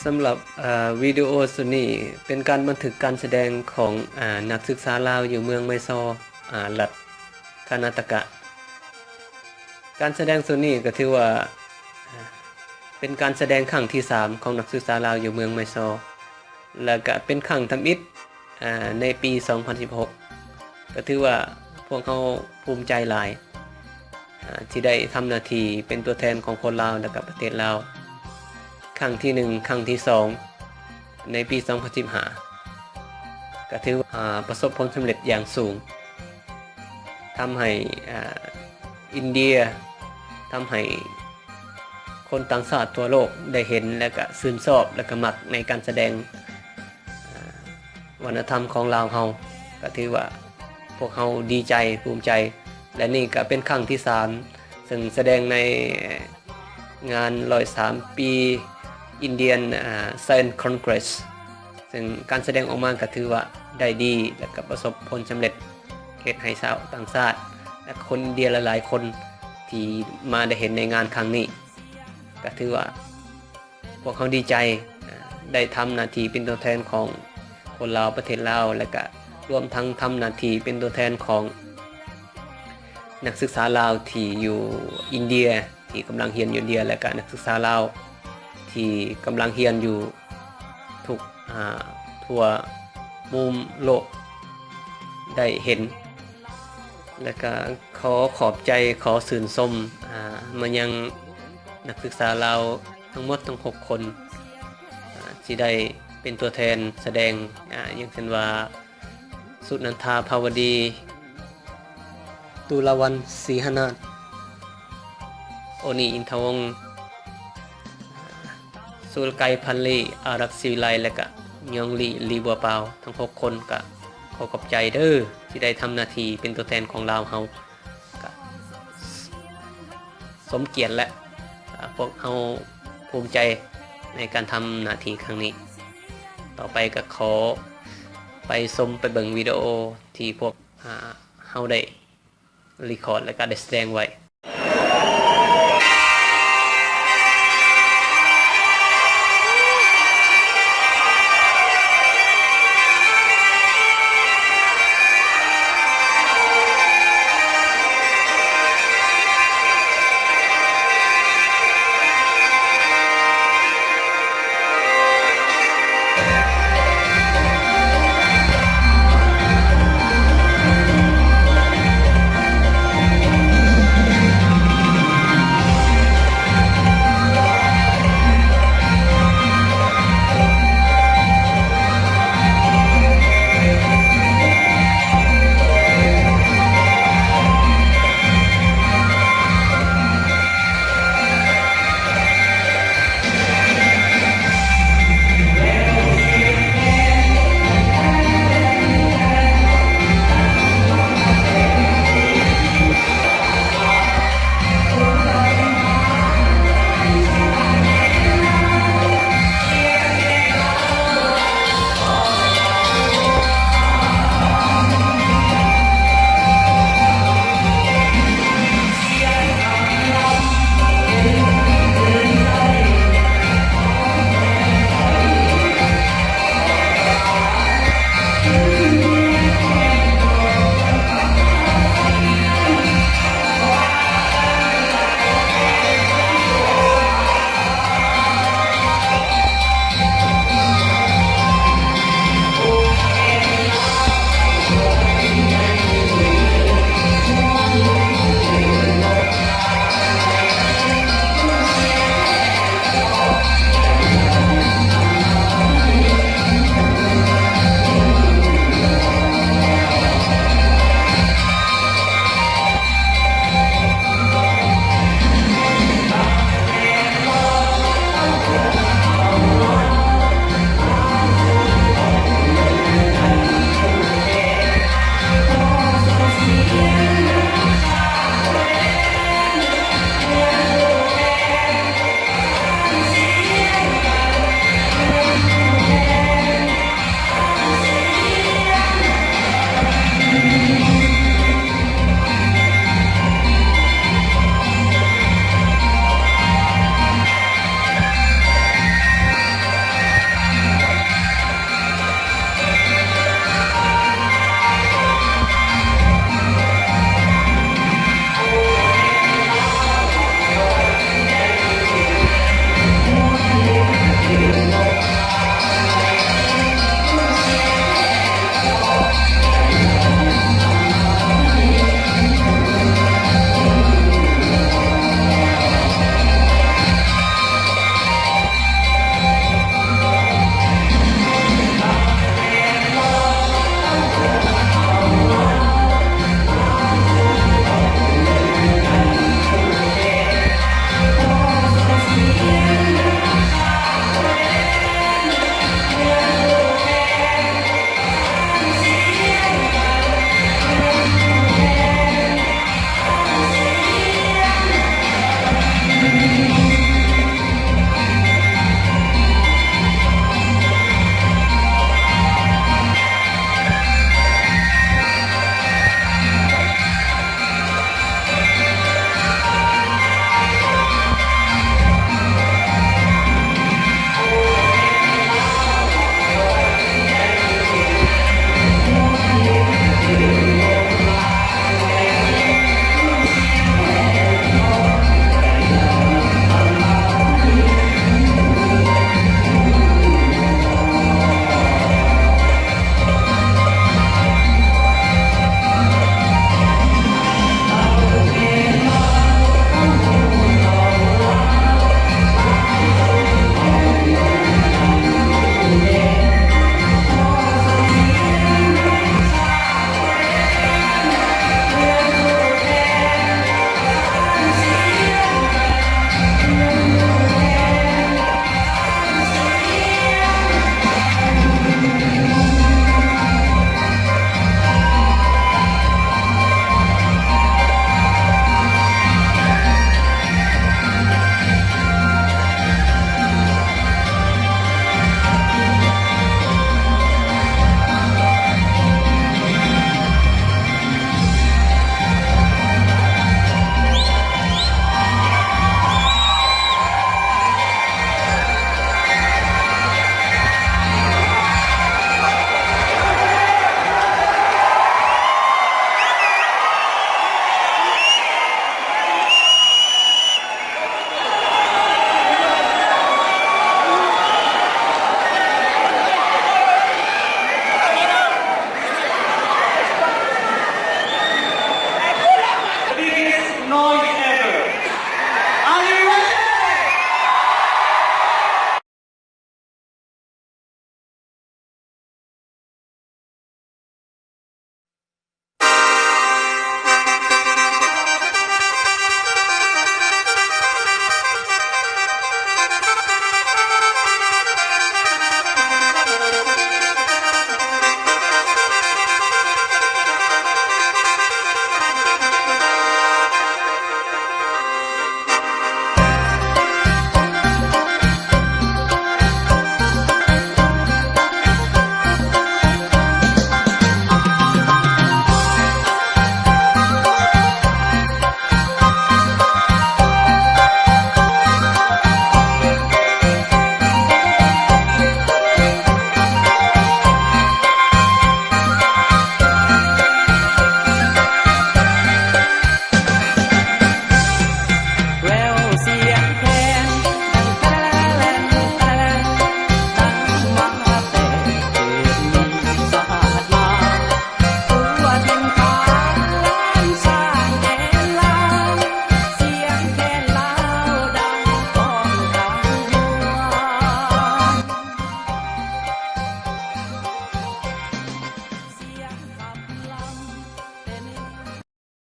ສຳລັບ ເອີ ວິດີໂອຊຸດນີ້ ເປັນການບັນທຶກການສະແດງຂອງ ອາ ນັກສຶກສາລາວຢູ່ເມືອງໄມຊໍ ອາ ລັດຄະນາຕະກະ. ການສະແດງຊຸດນີ້ກໍຖືວ່າ ເປັນການສະແດງຄັ້ງທີສາມຂອງນັກສຶກສາລາວຢູ່ເມືອງໄມຊໍ ແລະກະເປັນຄັ້ງທຳອິດ ອາ ໃນປີສອງພັນສິບຫົກ ກໍຖືວ່າພວກເຮົາພູມໃຈຫຼາຍ ອາ ທີ່ໄດ້ທຳໜ້າທີ່ເປັນຕົວແທນຂອງຄົນລາວ ແລະກະປະເທດລາວ ຄັ້ງທີໜຶ່ງ ຄັ້ງທີສອງ ໃນປີສອງພັນສິບຫ້າ ກໍຖືວ່າ ອາ ປະສົບຜົນສຳເລັດຢ່າງສູງ ທຳໃຫ້ ອາ ອິນເດຍ ທຳໃຫ້ຄົນຕ່າງຊາດທົ່ວໂລກໄດ້ເຫັນ ແລະກະຊື່ນຊອບ ແລະກະມັກໃນການສະແດງ ອາ ວັດທະນະທຳຂອງລາວເຮົາ ກໍຖືວ່າພວກເຮົາດີໃຈ ພູມໃຈ ແລະນີ້ກໍເປັນຄັ້ງທີສາມ ເຊິ່ງສະແດງໃນງານຮ້ອຍສາມປີ Indian ອາ Science Congress ເຊິ່ງການສະແດງອອກມາກໍຖືວ່າໄດ້ດີ ແລະກໍປະສົບຜົນສຳເລັດ ເຮັດໃຫ້ຊາວຕ່າງຊາດ ແລະຄົນອິນເດຍຫຼາຍໆຄົນທີ່ມາໄດ້ເຫັນໃນງານຄັ້ງນີ້ ກໍຖືວ່າ ພວກເຮົາດີໃຈ ອາ ໄດ້ທຳໜ້າທີ່ເປັນຕົວແທນຂອງຄົນລາວ ປະເທດລາວ ແລະກະລວມທັງທຳໜ້າທີ່ເປັນຕົວແທນຂອງນັກສຶກສາລາວທີ່ຢູ່ອິນເດຍ ທີ່ກຳລັງຮຽນຢູ່ອິນເດຍ ແລະກະນັກສຶກສາລາວທີ່ກຳລັງຮຽນຢູ່ທຸກ ອາ ທົ່ວມຸມໂລກໄດ້ເຫັນ. ແລະກະຂໍຂອບໃຈ ຂໍຊື່ນຊົມ ອາ ມາຍັງນັກສຶກສາລາວທັງໝົດທັງຫົກຄົນ ອາ ທີ່ໄດ້ເປັນຕົວແທນສະແດງ ອາ ຢ່າງເຊັ່ນວ່າ ສຸນັນທາ ພາວະດີ, ຕຸລາວັນ ສີຫະນາດ, ໂອນີ ອິນທະວົງ, ສຸລະໄກ ພັນລີ, ອາລັກ ສີວິໄລ ແລະກະ ຍອງລີ ລີບົວປາວ ທັງຫົກຄົນ ກະຂໍຂອບໃຈເດີ ທີ່ໄດ້ທຳໜ້າທີ່ເປັນຕົວແທນຂອງລາວເຮົາ ກະສົມກຽດ ແລະ ອາ ພວກເຮົາພູມໃຈໃນການທຳໜ້າທີ່ຄັ້ງນີ້. ຕໍ່ໄປກະຂໍໄປຊົມໄປເບິ່ງວິດີໂອທີ່ພວກ ອາ ເຮົາໄດ້ record ແລະກະໄດ້ສະແດງໄວ້.